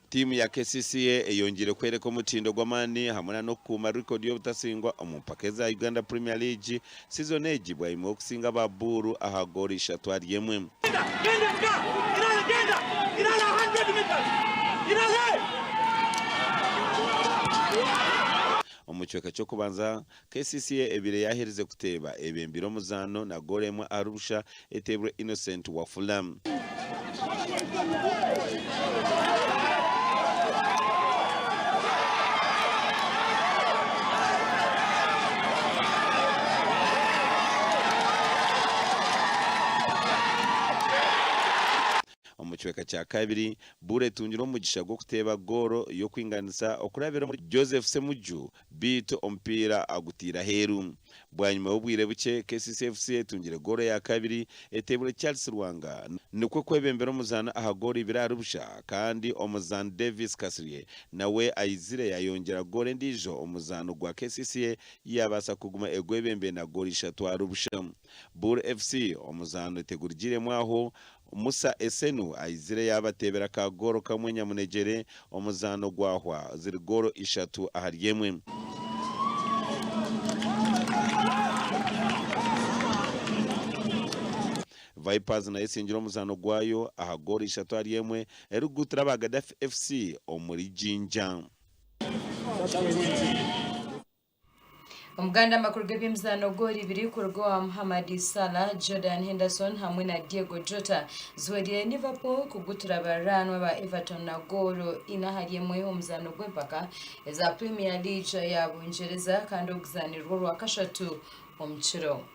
Tiimu ya KCCA eyongyeire kworeka omutindo gw'amaani hamwe na n'okukuuma rekodi y'obutasingwa omu mpaka eza Uganda Premier League sizoni egi bwanyima y'okusinga aba Bul aha goolo ishatu ahari emwe. Omu kicweka ky'okubanza, KCCA ebaire yaaherize kuteeba ebembire omuzaano na goolo emwe ahari busha eteebirwe Innocent Wafula. Omu kicweka kya kabiri, Bura etungire omugisha gw'okuteeba goolo y'okwinganisa okurabira omuri Joseph Ssemujju beitu omupiira agutaire aheeru. Bwanyima y'obwire bukye, KCC FC etungire goolo ya kabiri eteebirwe Charles Lwanga nikwo kwebembera omuzaani aha goolo ibiri ahari busha kandi omuzaani Davis Kasirye nawe aizire yayongyera goolo endiijo omuzaano gwa KCCA yabaasa kuguma egwebembeire na goolo ishatu ahari busha. Bul FC omuzaano tegurugiremu aho Musa Esenu aizire yaabateebera ka goolo kamwe nyamunegyere, omuzaano gwahwa ziri goolo ishatu ahari emwe. Vipers nayo esingire omuzaano gwayo aha goolo ishatu ahari emwe erikuguutira aba Gaddafi FC omuri Jinja. Omuganda amakuru g'eby'emizaano goolo ibiri kuruga owa Mohamed Salah, Jordan Henderson hamwe na Diego Jota zihwereire Liverpool kugutura abariraanwa ba Everton na goolo ina ahari emwe omu muzaano gw'empaka eza Premier League ya Bungyereza kandi oguzanirwe orwakashatu omu kiro.